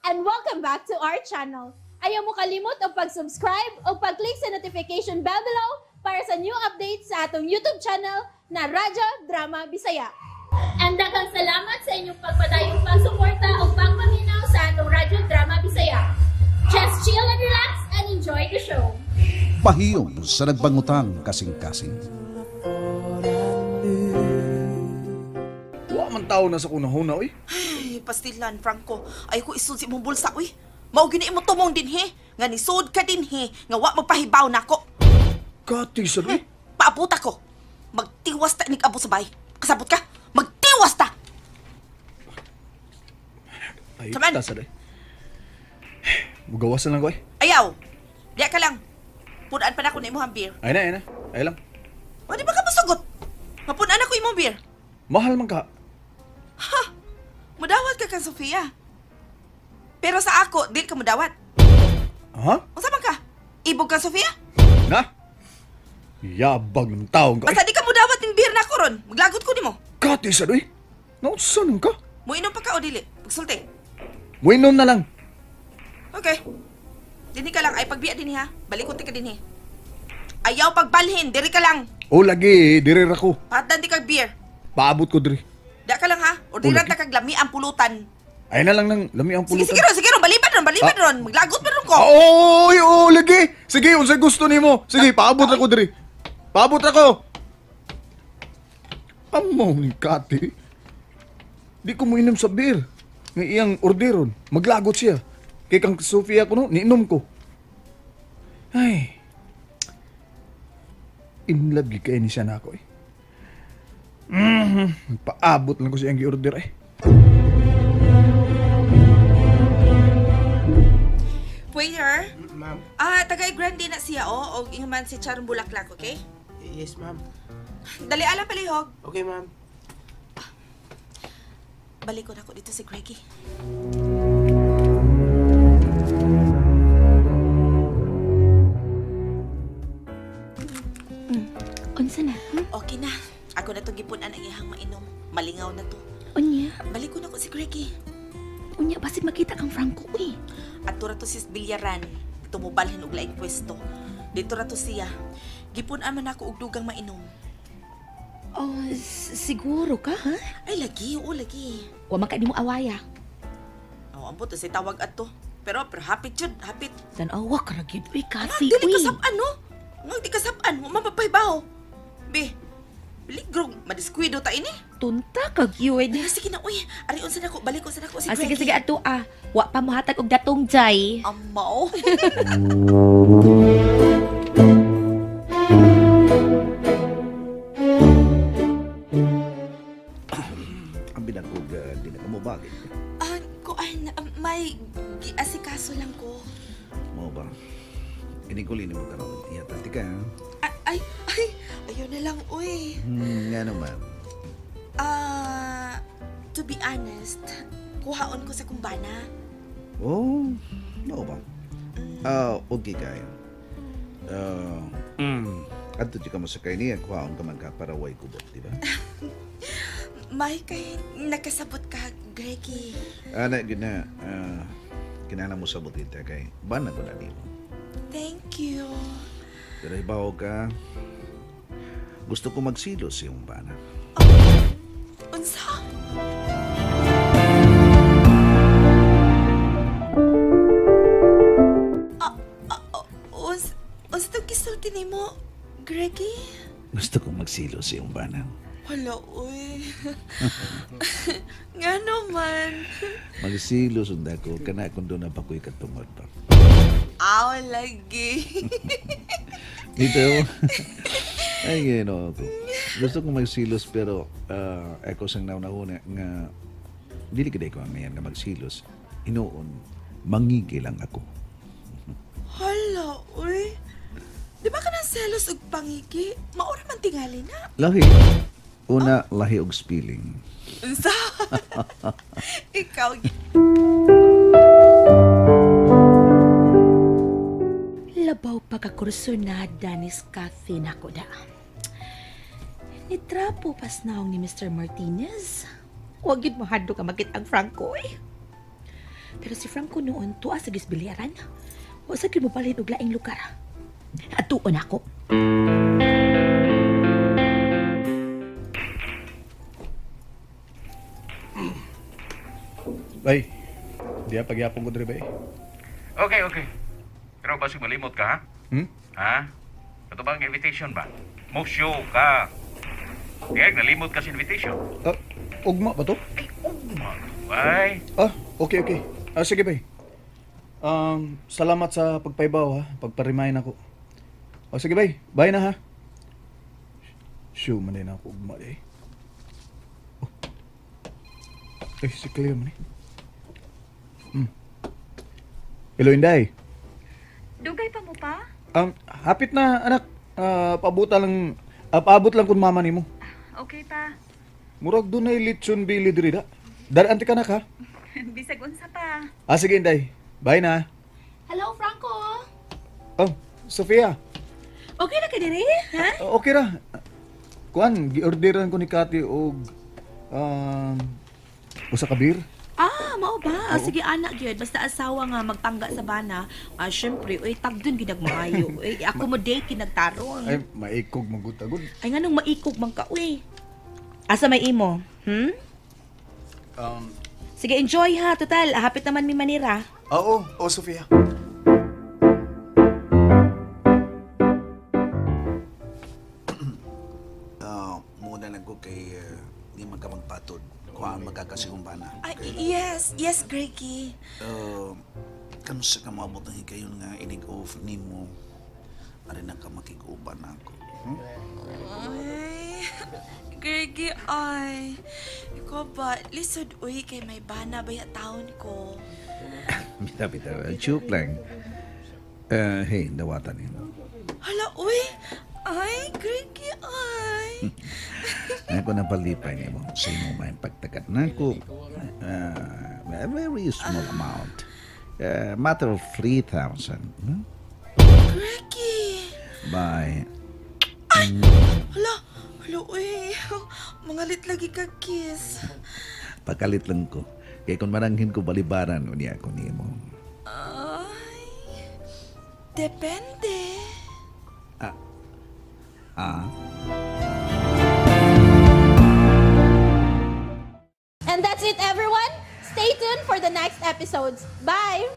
And welcome back to our channel. Ayaw mo kalimot og pag-subscribe o pag-click sa notification bell below para sa new updates sa atong YouTube channel na Radyo Drama Bisaya. And daghang salamat sa inyong pagpadayong pagsuporta o pagpaminaw sa atong Radyo Drama Bisaya. Just chill and relax and enjoy the show. Pahiyom sa nagbangutang kasing-kasing. Wa man tao na sa kunahuna, oy. Ay, pastilan, Franco. Ay ko isud si imong bulsa, uy. Mao gini imo tumong dinhi. Nga nisud ka dinhi, nga wa magpahibaw nako. Kati sa oy. Paabot ako. Magtiwas ta inig abot sa bay. Kasabot ka? Magtiwas ta! Ay, Come on. ta sa day. Mugawasan lang ko, eh. Ayaw. Diya ka lang. Punan pa nako na imong beer. Ay na, ay na. Ay lang. O, di ba ka masugot? Mapunan ako imong beer. Mahal man ka. Mudawat ka kang Sofia. Pero sa ako, dili ka mudawat. Ha? Unsa man ka? Ibog ka, Sofia? Na? Yabag ng taong ka. Basta di ka mudawat ning beer nako ron. Maglagot ko nimo. Kati sa doy. Naunsa nang ka? Muinom pa ka o dili? Pagsulti. Muinom na lang. Okay. Dinhi ka lang. Ay, pagbiya dinhi ha. Balikon ti ka dinhi. Ayaw pagbalhin. Diri ka lang. O lagi, diri ra ko. Patan di kag beer. Paabot ko diri. Da ka lang ha. O O, diri lagi. ta kag lami ang pulutan. Ay na lang nang lami ang Sige, pulutan. sige ron, sige ron. Balibad ron, balibad ron. Maglagot pa ron ko. Oy, oh, lagi. Sige, unsay gusto nimo? Sige, paabot ako diri. Paabot ako. Amo ni Kati. Di ko moinom sa beer. Nga iyang orderon. Maglagot siya. Kay kang Sofia ko no, niinom ko. Ay. In love gyud kay ni siya na ako eh. Magpaabot lang ko siyang gi-order eh. Waiter. Ma'am. Ah, tagay grande na siya o. Og ingon man si Charon Bulaklak, okay? Yes, ma'am. Dali alam palihog. Okay, ma'am. Balik ko na ako dito si Greggy. Unsa na? Hmm? Okay na. Ako na itong gipunan ang iyang mainom. Malingaw na to. Unya? Balik ko na ko si Greggy. Unya, basig makita kang Franco, uy. Ato ra to si Bilyaran. Tumubalhin og laing pwesto. Dito ra to siya. Gipunan man ako og dugang mainom. Oh, siguro ka, ha? Ay, lagi. Oo, lagi. Wa man ka nimo awaya. Oh, ambot say tawag ato. Pero hapit jud, hapit. Tan-awa ka ra gyud, uy, Ah, kasi, dili uy. ka sab-an, no? Nga di ka sab-an, wa man papahibaw. Be, ligrong madiskuido ta ini. Tunta ka gyud. Ah, sige na, uy. Ari unsa na ko, balik unsa na ko si Ah, sige, Greggy. sige, ato, ah. Wa pa mohatag og datong jay. Amaw. Ang binagog, di na ka mo bagay. Ah, kuan, may giasikaso lang ko. Mo ba? Inikuli ni mo karon. Ihatag ka. Ay, ay, ayaw na lang, uy. Nga naman. Ah, to be honest, kuhaon ko sa kumbana. Oh, mao ba? Ah, okay kayo. Adto di ka mo sakay niya, kuhaon ka man ka para way kubot, di ba? May kay nakasabot ka, Greggy. Ana, gyud na, kinahanglan mo sabot kita kay bana ko na nimo. Thank you. Pero ibaw ka, gusto ko magsilos sa iyong bana. Unsa? Unsa itong gisulti nimo, Greggy? Gusto ko magsilos sa iyong bana. Wala, uy. Nga naman. Magsilos unda ko, kana kung doon na pa ko'y katungod pa. Aw, lagi. Dito. Ay, gano'n ako. Gusto kong magsilos pero ako sang nauna-una nga dili ka ko ang ngayon nga magsilos. Inuon, mangigi lang ako. Hala, uy. Di ba ka nang selos og pangigi? Maura man tingali na. Lahi. Una, lahi og spilling. Unsa? Ikaw. Labaw pa ka kursunada ni Kathy nako da. Nitrapo pas naong ni Mr. Martinez. Huwag yun mahadlo ka makita ang Franco eh. Pero si Franco noon, tuwa sa gisbilyaran. Wa sa gyud mobalhin og laing lugar. Atuon ako. Bay, diya pagyapon ko diri bay. Okay, okay. Pero basig malimot ka, ha? Hmm? Ha? Ito ba ang invitation ba? Mo-show ka. Kaya nalimot ka sa invitation. Ah, ugma ba to? Ay, ugma. Ay, Ah, okay, okay. Ah, sige bay. Salamat sa pagpaibaw ha, pagpa-remind ako. O sige bay, bye na ha. Show man din ako ugma eh. Oh. Eh, si Cleo man eh. Hello, Inday. Dugay pa mo pa? Hapit na, anak. Ah, paabot lang, paabot lang kun mama nimo. Okay pa. Murag dunay litson bili diri da. Daraan ti kanak ha. Bisag unsa pa. Ah, sige Inday. Bye na. Hello, Franco. Oh, Sofia. Okay na ka diri, ha? Ah, okay ra. Kuan, giorderan ko ni Kati og usa ka beer. Ah, mao ba? Ah, sige anak gyud, basta asawa nga magpangga sa bana. Ah, syempre, uy tagdon gyud maayo. Uy, accommodate kinagtarong. Ay, maikog magutagod. Ay nganong maikog man ka, uy. Asa may imo? Hmm? Sige, enjoy ha. Total, hapit naman mi Manira. Oo, oh, Sofia. Muna lang ko kay di man ka magpatod. Kuhaan magkakasigumbana. Ay, yes, yes, Greggy. Kamusta ka maabot ang hikayon nga inig-off nimo? Ari na ka makig-uban ako. Hmm? Ay, Greggy, ay. Ikaw ba, lisod uy kay may bana ba ya taon ko? Bitaw, bitaw. Joke lang. Hey, dawatan nimo. Hala, uy. Ay, Greggy, ay. Ako na palipay nimo sa imo may pagtagat nako. A very small amount. Matter of 3,000. Hmm? Greggy. Bye. Hala, hala, uy. Mangalit lagi ka kiss. Pakalit lang ko. Kay kung maranghin ko balibaran unya ako nimo. Ay, depende. Ah? And that's it, everyone. Stay tuned for the next episodes. Bye!